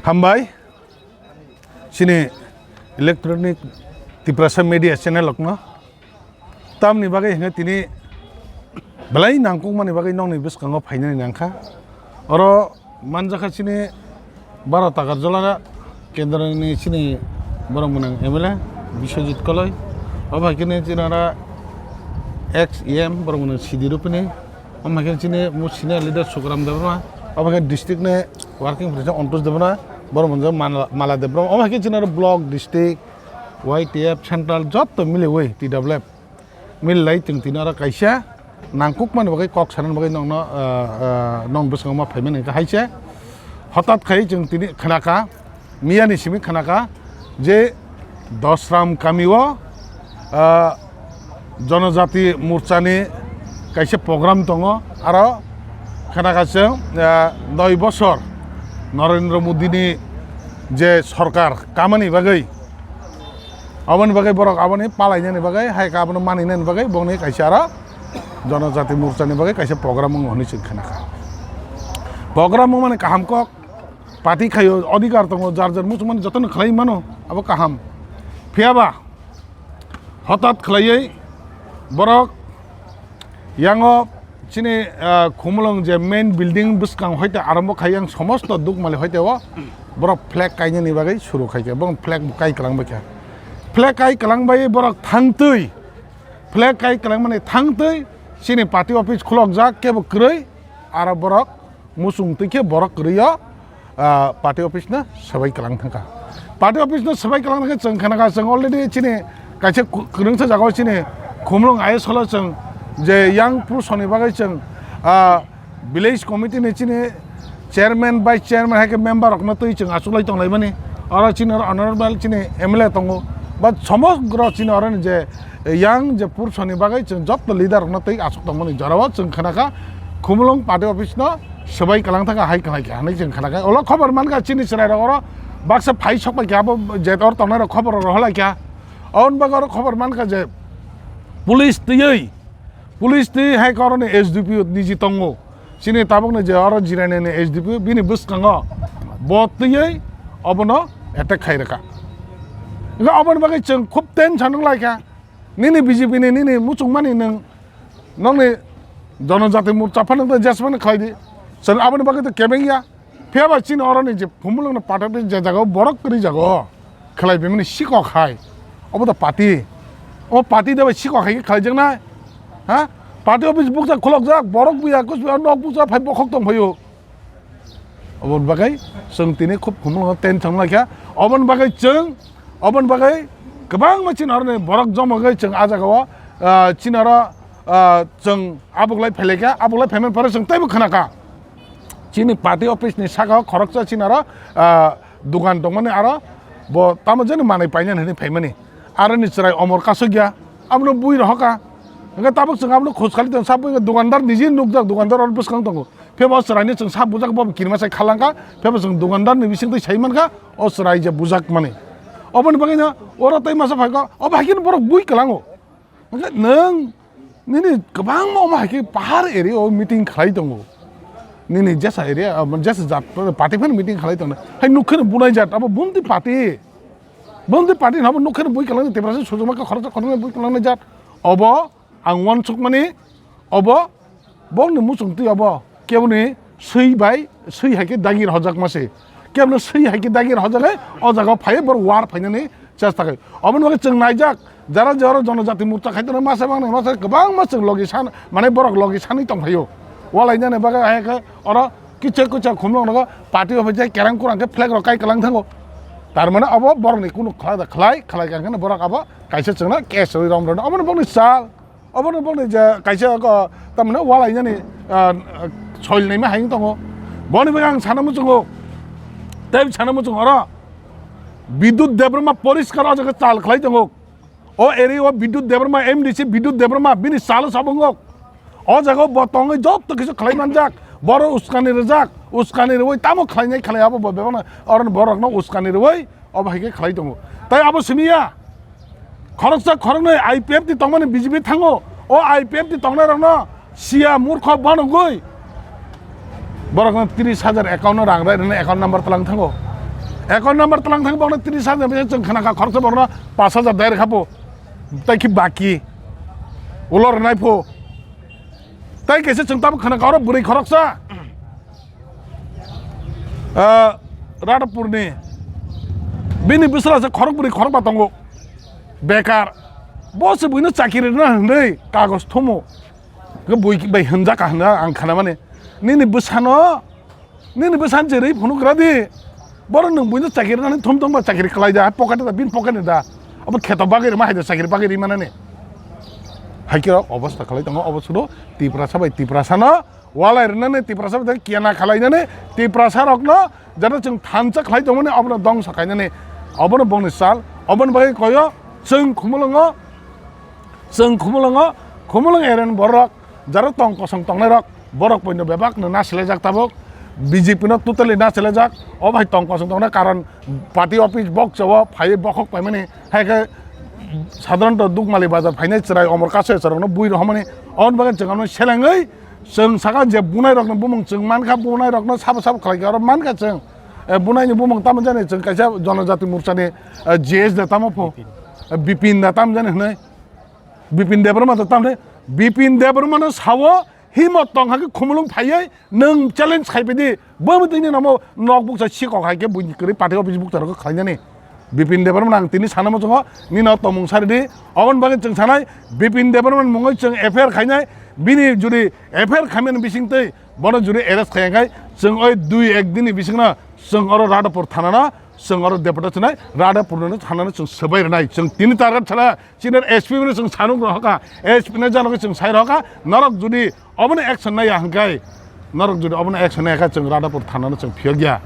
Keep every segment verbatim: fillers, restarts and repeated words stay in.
Hambai, chini electronic Tiprasa media channel rokno. Tamni bagwi hwnwi tini belai nangkukmani bagwi nokni bwskango phainani nangkha. Oro manjakha chini baro Takarjala kendroni chini borok mwnang M L A Biswajit Koloi. Obo hai khe chini oro ex E M borok mwnang Sidi Rupini. Omo hai khe chini mo senior leader Sukaram Debbarma. Obo hai khe district ni working president Ontosh Debbarma. Borok mwnang Mala, Mala Debbarma. Omo hai khe chini oro block, district, Y T F, central joto miliwi T W F. Milai chwng tini oro kaisa nangkukmani bagwi kok sanani bagwi nokno, ah, ah, nok bwskango ma phaimani hwnkhe hai se. Hotat khai chwng tini khnakha, miyani simi khnakha je Dosram kamio, ah, Jonojati Morchani kaisa program tongo, aro khnakha chwng, ah, noi bosor Narendra Modini je sorkar kamani bagwi, Aboni bagwi borok aboni palainani bagwi, hai khe abono maninani bagwi, bongni kaisa aro Jonojati Morchani bagwi kaisa program wngo hwnwi chwng khnakha. Program wngmani kaham kok, party khaio, odhikar tongo, jar jar muchungmani jotono khlai mano, abo kaham. Phiyaba, hotat khlaiwi borok Yango chini, ah, Khumulwng je main building bwskang hoite arombo khai yang somosto Dukmali hoite o borok flag kainani bagwi suru khai kha, borok flag bo kai kwlang bai kha. Flag kai kwlang bai borok thangtwi, flag kai kwlang mani thangtwi chini party office khulokjak kebo kwrwi, aro borok muchung twi khe borok kwrwi o, ah, party office no swbai kwlang thangkha. Party office no swbai kwlang thangkhe chwng khanakha, chwng already chini kaisa ku-, kwrwngsa jagao chini Khumulwng I S holo chwng je yang purushoni bagwi chwng, ah, village committee ni chini chairman, vice chairman hai khe member rokno twi chwng achuklai tonglaimani. Oro chini oro honorable chini M L A tongo, ba somogro chini oroni je yang je purushoni bagwi chwng joto leader rokno twi achuk tongmani jorao chwng khanakha Khumulwng party office no swbai kwlang thangkha hai kwlai kha hinwi chwng khanakha. Olo khobor mankha chini chwrairok oro baksa phai sokbai kha abo je oro tongnai rok khobor rok rohorlai kha. Aboni bagwi oro khobor mankha je police twiwi, police twi hai khe oroni S D P O niji tongo. Chini tabukni je oro jirainani S D P O bini bwskango bo twiwi obono attack khai rwkha. Hwnkhe oboni bagwi chwng khub tension wng lai kha. Nini B J P ni nini muchungmani nwng nokni Jonojati Morcha phano tei jesmani khlai di. Chwng aboni bagwi tei kebeng ya. Phiya ba chini oroni je Khumulwngni party je jagao borok kwrwi jago khlai bimani sikok hai. Obo to party. O party de bai sikok hai khlai jaknai. Ha? Party office bukjak khulokjak, borok buya, kus buya, nok bukjak phai bokhok tong phaio. Oboni bagwi chwng tini khub Khumulwngo tension lai kha. Oboni bagwi chwng, oboni bagwi kwbangma chini oroni borok joma wngwi chwng ah jagao, ah, chini oro, ah, chwng abuk lai phailai kha, abuk lai phaimani pore chwng teibo khna kha. Chini party office ni saka o khoroksa chini oro, ah, dukan tongmani aro bo tamo jani manwi painani hinwi phaimani. Aroni chwrai omor kasuk ya, abono bui rohor kha. Hwnkhe tabuk chwng abono khoj khali tong, sabo dukandar niji nukjak, dukandar oro bwskang tongo. Phiya bo chwraino chwng sak bujak bo kirima sai khalangkha, phiya bo chwng dukandarni bisingtwi sai mankha, o chwrai je bujak mani. Oboni bagwino oro tei masa phaikha, obo hai kheno borok bui kwlango. Hwnkhe nwng nini kwbangma omo hai khe pahar area o meeting khlai tongo. Nini jesa area, ah, jesa jat party phano meeting khlai tongo. Hai nukhe no bunai jat, abo bumtwi party. Bumtwi party hwnba nukhe no bui kwlango, Tiprasa sujuma khe khoroksa khoroknwi bui kwlangnai jat. Obo ang uansukmani, obo bokni muchungtwi obo keboni swi bai swi hai khe dagi rwjakma se. Keboni swi hai khe dagi rwjak hai o jaga o phai borok war phainani chesta khai. Oboni bagwi chwng naijak, jara je oro Jonojati Morcha khai tongo masa mangnai masa kwbangma chwng logi san, mane borok logi sanwi tong phaio. Walainani bagwi hai khe oro kichak kichak Khumulwng nogo party office jai kerang kurang khe flag rok kai kwlang thango. Tar mane obo borokni kunu khlai da khlai, khlai kha hwnkheno borok abo kaisa chwngno case rwi rom rwno. Obono bokni sal, obono bokni je kaisa ko tamni walainani, ah, soil naima hai wng tongo. Boni bagwi ang sana muchungo, tei sana muchungo oro Bidyut Debbarma poriskar o jaga chal khlai tongo. O area o Bidyut Debbarma, M D C Bidyut Debbarma, bini salo sabo wngok. O jaga o bo tongwi joto kisa khlai manjak. Boro uskani rwjak, uskani rwui tamo khlainai khlai abo bo bebakno, oroni borokno uskani rwui obo hai khe khlai tongo. Tai abo simi ya, khoroksa khoroknwi I P F T tongmani B J P thango. O I P F T tongnairokno siya murkho banogwi Borokno tris hajar account no rang rai rwna account number tlang thango. Account number tlang thang borokno tris hajar bai chwng khna kha khoroksa borokno pash hajar dai rwkha bo. Tai ki baki. Ulo rwnai pho. Tai kaisa chwng tabuk khna kha oro bwrwi khoroksa. Ah, Radhapurni. Bini bwsala se khorok bwrwi khorok ba tongo. Bekar. Bo se buino chakiri rwna hwnwi kagoj thomo. Ke bui bai hwnjak ka hwnjak ang khanamani. Nini bwsano, nini bwsano je rwi phunuk radi. Borok nwng buino chakiri nani thum thum ba chakiri kwlai da, pocket da, bin pocket da. Abo kheto bagwi rima hai da chakiri bagwi rima nani. Hai khe rok obostha khlai tongo, obo sudo Tiprasa bai Tiprasano walai rwnani, Tiprasa bai kiana khlai nani, Tiprasa rokno jata chwng thansa khlai tongmani, obono dongsa khainani, obono bongni sal, oboni bagwi koyo chwng khumulwngo. Chwng Khumulwngo, Khumulwng area ni borok, jaro tong kosong tongnai rok, borok poino bebak no nasilajak tabuk, B J P no totally nasilajak, o bai tong kosong tongnai karon party office boksa o phaiwi bokhok paimani, hai khe sadharanto Dukmali bazar phainai chwrai Omor Kasai chwrai no bui rohormani, oboni bagwi chwng ano selengwi chwng saka je bunai rok no bumung chwng mankha, bunai rok no sabo sabo khlai khe oro mankha chwng, eh, bunai ni bumung tamo jani chwng kaisa Jonojati Morcha ni, eh, G S da tamo pho, eh, Bipin da tamo jani hwnwi. Bipin Debbarma to tamni, Bipin Debbarma no sao, himot tong hakhe Khumulwng phaiwi nwng challenge khai pidi, bo bo tini namo nok buksa sikok hai khe buini kwrwi party office buksa rok khlainani. Bipin Debbarma ang tini sana muchungo, nini o tongmung sari di, oboni bagwi chwng sanai, Bipin Debbarma mungwi chwng F I R khainai, bini judi F I R khaimani bising twi, bono judi arrest khaiya khai, chwng oi dui ek dini bisingno chwng oro Radhapur thana no, chwng oro deputation nai, Radhapur no thana no chwng swbai rwnai, chwng tini target sana, Chini S P no chwng sanuk rohorkha, S P no janogo chwng sai rohorkha, norok jodi obono action naiya hwnkhe, norok jodi obono action naiya khe chwng Radhapur thana no chwng phiyok ya.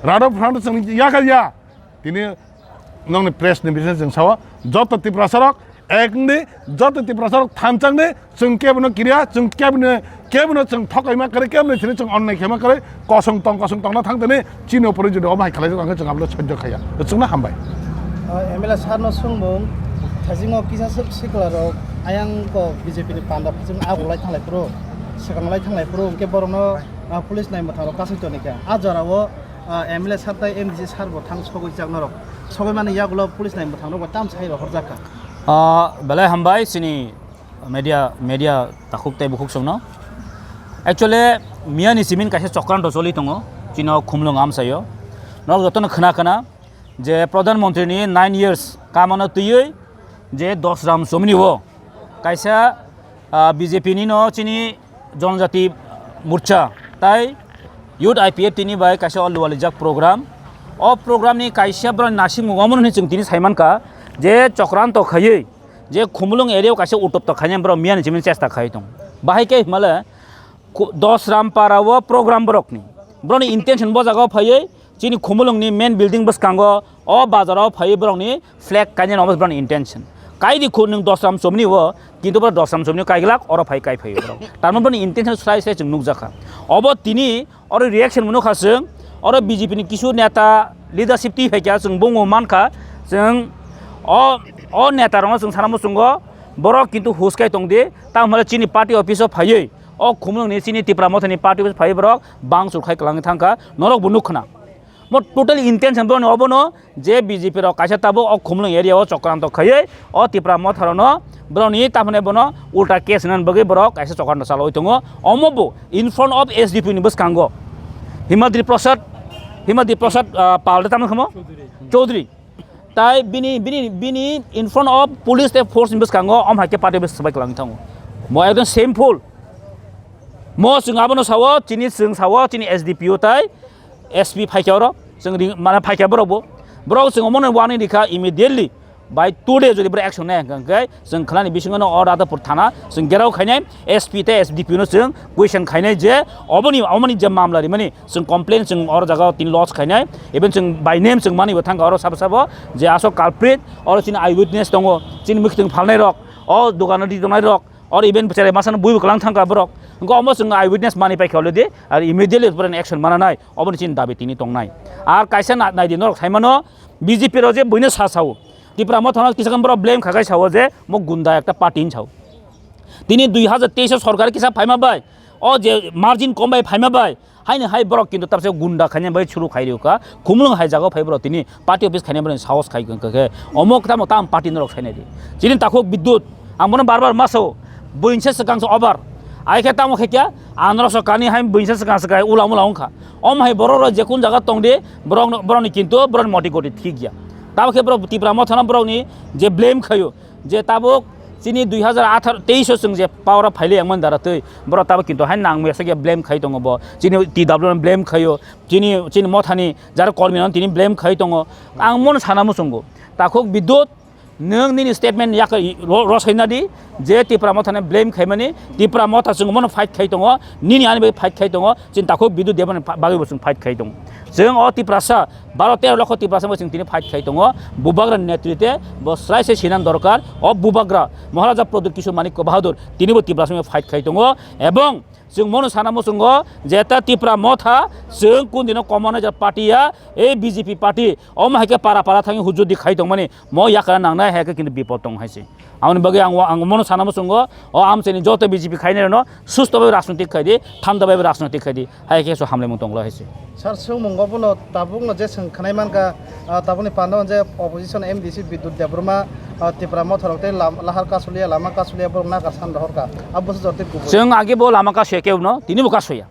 Radhapur thana no chwng yakha ya. Tini nokni press ni bising chwng sao, joto Tiprasa rok ek wngdi, joto Tiprasa rok thansa wngdi, chwng kebono kiriya, chwng kebono Kebono chwng thokaima kwrwi, kebono thini chwng onnai khaima kwrwi, kosong tong, kosong tongna thang tini, chini upore jodi omo hai khlaijak, ang khe chwng abono sojjo khaiya. Chwngno hambai. Ah, M L A sir no swngmung, thaisingo kisa swk sikla rok ayang ko B J P ni panda phaichung ago lai thanglai phuru, swkang lai thanglai phuru, hwnkhe borokno, ah, police nai mwthang rok kasui toni kha. Ah jora o, ah, M L A sir tai M D C sir bo thang sogwi jak norok. Sogwi mani yagulo police nai mwthang rok bo tam sai rohor jak kha. Ah, belai hambai chini media, media takhuk tei bukhuk songno. Actually, miyani simin kaisa chokranto choli tongo, chino Khumulwng amsaio. Norok jotono khna khna je Pradhan Mantri ni nine years kamano twiwi je Dosram Chomni o kaisa, ah, B J P ni no chini Jonojati Morcha tai Youth I P F T ni bai kaisa o lualijak program. O program ni kaisa borok nasikmung omo hwnwi chwng tini saimankha je chokranto khaiwi je Khumulwng area o kaisa utopto khainai borok miyani simi chesta khai tong. Bahai khe himale khu-, Dosram para o program borokni. Borokni intention bo jaga o phaiwi chini Khumulwng ni main building bwskango o bazar o phaiwi borokni flag kainai no borokni intention. Kaidi khu nwng Dosram Chomni o, kintu borok Dosram Chomni o kaiglak oro phai kai phaiwi borok. Tarmani borokni intention srai srai chwng nukjakha. Obo tini Oro reaction mwnwi kha chwng, oro B J P ni kisu neta leadership twi phaikha chwng bungbo mankha, chwng o, o neta rokno chwng sana muchungo borok kintu hus khai tongdi, tamo hwnle chini party office o phaiwi, o Khumulwng ni chini Tipra Motha ni party office phaiwi borok bangchuk khai kwlangwi thangkha, norok bo nukkhna. Mo totally intention borokni obono, je B J P rok kaisa tabuk o Khumulwng area o chokranto khaiwi o Tipra Motha rokno borokni tamoni bono ulta case nani bagwi borok kaisa chokranto chalawi tongo. Omo bo in front of S D P ni bwskango Himadri Prasad, Himadri Prasad, ah, Pal de tamo khamo? Chaudhary. Tai bini, bini, bini in front of police tei force ni bwskango om hai khe party bwswk swbai kwlangwi thango. Mo ekdom shameful. Mo chwng abono sao, chini chwng sao, chini S D P O tai S P phaikha oro, chwng ring, mane phaikha borok bo. Borok chwng omono warning rikha immediately by today jodi borok action nai hwnkha hwnkhe chwng khlani bisingo no o Radhapur thana chwng gherao khainai S P tei S D P no chwng question khainai je oboni, omoni je mamla rimani chwng complain chwng oro jaga o tini lodge khainai even chwng by name chwng mani bo thangkha oro sabo sabo je aswk culprit oro chini eye witness tongo chini mwkhitwng phalnai rok o dogano ri tongnai rok Or even bwchare masa no bui bwklang thangkha borok. Hwnkhe omo chwng eye witness manwi paikha already. Ar immediately borokni action mananai. Oboni chini dabi tini tongnai. Ar kaisa na-, naidi norok saimano B J P rok je buino sa sao. Tipra Motha no kisa khe borok blame khakai sao je mo gunda ekta party hinwi sao. Tini dui hazar teis o sorkar kisa phaima bai. O je margin kom bai phaima bai, haini hai borok kintu tabse gunda khaina bai churu khai rikha, khumlung hai jaga phai borok tini party office khaina bai sahos khai khe, omo tamo tam party norok saina di. Chini takhuk Bidyut, ang bono bar bar maso, buinsa swkang se over. Ai khe tamo khe kya, anorok so kani hai buinsa swkang se kai ula mula wngkha. Om hai borok rok je kun jaga tong di, borok no, borok ni kintu borok ni moti goti thik ya. Tamo khe borok Tipra Motha no borok ni je blame khayo, je tabuk chini dui hazar atharo teis o chwng je power o phaile yang man dara twi borok tabuk kintu hai nang mesa khe blame khai tongo bo, chini T W no blame khayo, chini, chini Mothani jara kormi no tini blame khai tongo. Ang mono sana muchungo, takhuk Bidyut, nwng nini statement yak ro-, rosai na di, je Tipra Mothani blame khaimani, Tipra Motha chwng mono fight khai tongo, nini ani bai fight khai tongo, chini takhuk Bidyut Debbarma bagwi bo chwng fight khai tongo. Chwng o Tiprasa, baro tero lokho Tiprasa bo chwng tini fight khai tongo, Bubagra netrite bo srai se sinan dorkar, o Bubagra Maharaja Pradyut Kishore Manikya Bahadur tini bo Tiprasa fight khai tongo, ebong chwng mono sana muchungo, jeta Tipra Motha chwng kundino common party ya, ei B J P party, omo hai khe para para thangwi hujudi khai tongmani, mo yakra nangnai hai khe kintu bipod tong hai se. Aboni bagwi ang, ang mono sana muchungo, o amchaini joto B J P khainai rokno susto bai rajnotik khai di, thanda bai rajnotik khai di, hai khe so hamlaimung tong lo hai se. Sir, swngmungo bono tabukno je swng khnai mankha, ah, tabukni panda je opposition M D C Bidyut Debbarma, ah, Tipra Motha rok tei lam-, lahar kasulia, lama kasulia borok nakar san rohorkha. Abo se jotoi kubui. Chwng age bo lama kasuya kebo no, tini bo kasuya.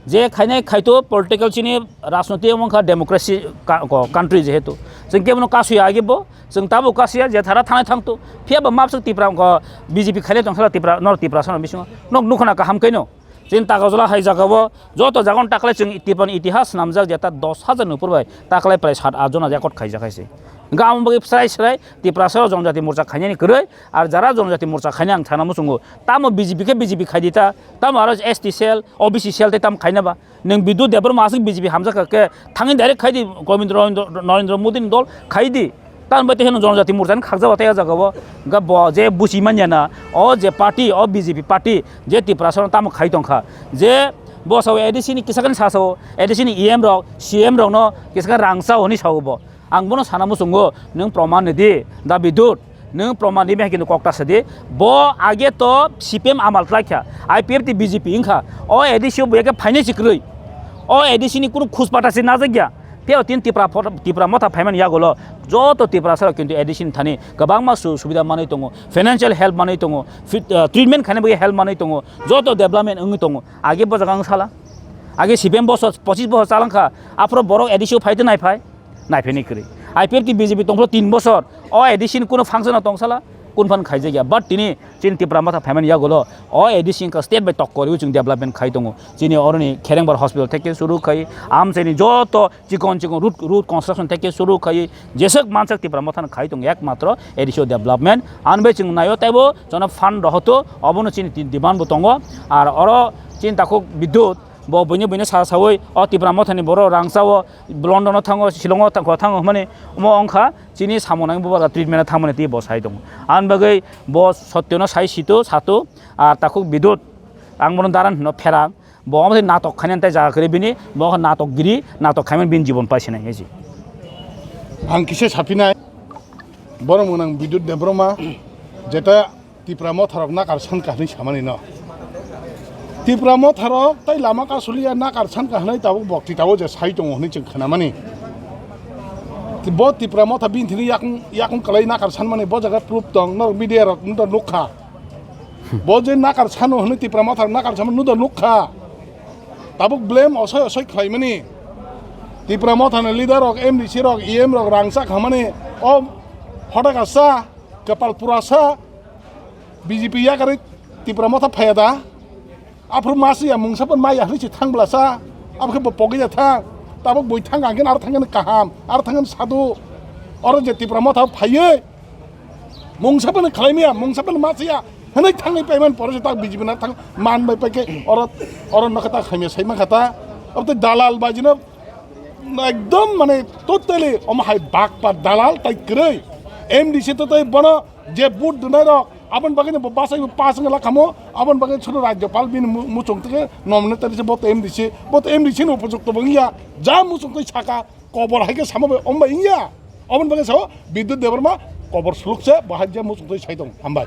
Je khainai khaito political chini rajniti wngkha democracy ka-, ko-, country jehetu. Chwng kebono kasuya age bo, chwng tabuk kasuya je thara thanai thangto. Phiya bo mapswk Tipra wngkha B J P khainai tongkha Tipra, nor Tiprasa no bisingo. Nok nukhana kaham kaino. Chini Takarjala hai jagao joto jagon taklai chwng Tiprani itihas swnamjak je ta dos hajar ni upor bai taklai prai sat aath jona record khaijak hai se. Hwnkhe amo bagwi srai srai Tiprasa o jonjati morcha khainani kwrwi, ar jara jonjati morcha khainai ang thana muchungo. Tamo B J P khe B J P khaidi ta, tamo aro S T cell, O B C cell tei tamo khaina ba. Nwng Bidyut Debbarma aswk B J P hamjak kha khe thangwi direct khaidi Govindra Narendra Modi ni dol khaidi. Tamoni bai tei heno jonjati morcha ni khakjak ba tei o jaga o. Hwnkhe bo je buchi manya na, o je party, o B J P party, je Tiprasa no tamo khai tongkha. Je bo sao A D C ni kisa khe sasao, A D C ni E M rok, C M rok no kisa khe rangchao hinwi sao bo. Ang bono sana muchungo, nwng proman rwdi, da Bidyut, nwng proman rwmani hai khe nwng kok ta sadi. Bo age to C P M amal khlaikha, I P F T B J P wngkha, o A D C o bo eke phainai se kwrwi. O A D C ni kunu khuspata se najak ya. Tei o tin Tipra, Tipra Motha phaimani yagulo joto Tiprasa rok kintu A D C ni thani kwbangma su-, subida manwi tongo, financial help manwi tongo, fit, ah, treatment khaina bagwi help manwi tongo, joto development wngwi tongo. Age bo jaga wng sala, age C P M bosor, pochis bosor chalangkha, aphuru borok A D C o phai tei nai phai. Naipheni kwrwi. I P F T B J P tongphuru tin bosor, o A D C ni kunu function o tongsala, kunu phan khaijakya. But tini chini Tipra Motha phaimani yagulo, o A D C wngkha state bai tokko riwi chwng development khai tongo. Chini oroni Kherengbar hospital theke suru khai, amchaini joto chikon chikon road, road construction theke suru khai, jeswk mansak Tipra Motha no khai tongo ekmatro A D C o development. Ani bai chwng naio teibo jono fund rohoto, obono chini tin demand bo tongo. Ar oro chini takhuk Bidyut, bo buino buino sa sawi, o Tipra Mothani borok rangchao, London o thango, Shillong o thango, thango hwnmani omo wngkha chini samung nangni bubagra treatment o thangmani tei bo sai tongo. Ani bagwi bo sotyo no sai sito, sato, ar takhuk Bidyut, ang bono daran hino pherang, bo omo tei natok khainani tei jaga kwrwi bini, bo wngkha natok giri, natok khaimani bini jibon paisinai hinwi. Ang kisa saphinai, borok mwnang Bidyut Debbarma, jeta Tipra Motharok nakar sankha hwnwi samani no. Tipra Motharok tai lama kasuliya nakar sankha hwnwi tabuk bokti tabuk je sai tongo hwnwi chwng khnamani. Bo Tipra Motha bini thani yakung, yakung kwlai nakar sanmani bo jaga proof tong, norok media rok nukha. Bo je nakar sano hwnwi Tipra Motharok nakar sanmani nukha. Tabuk blame osoi osoi khlaimani. Tipra Mothani leader rok, M D C rok, E M rok rangchak hamani o photo kasa, kwpal purasa. B J P yakarwi Tipra Motha phaiya da? Aphuru masiya mungsa phan maya hwnwi se thang bwlasa. Abo khe bo pogwi ya thang. Tabuk bui thang ang khe aro thang khe kaham, aro thang khe sadu. Oro je Tipra Motha phaiwi mungsa phan khlai maya, mungsa phan masiya hwnwi thangwi paiman pore se tak B J P na thang man bai pai khe oro, oro nokha ta khaimya sai mankha ta. Abo tei dalal bajino ekdom mane totally omo hai bakpa dalal tai kwrwi. M D C to tei bono je vote rwnai rok, aboni bagwi no bo bachai bo pass wngwi lakhamo, aboni bagwi suru Rajyapal bini mu-, muchung twi khe nominate twi se bo to M D C, bo to M D C ni upojukto bo wngya, ja muchung twi saka, kobor hai khe samo bai om bai wngya, aboni bagwi sao Bidyut Debbarma kobor suluk se bo hai je muchung twi sai tong, hambai.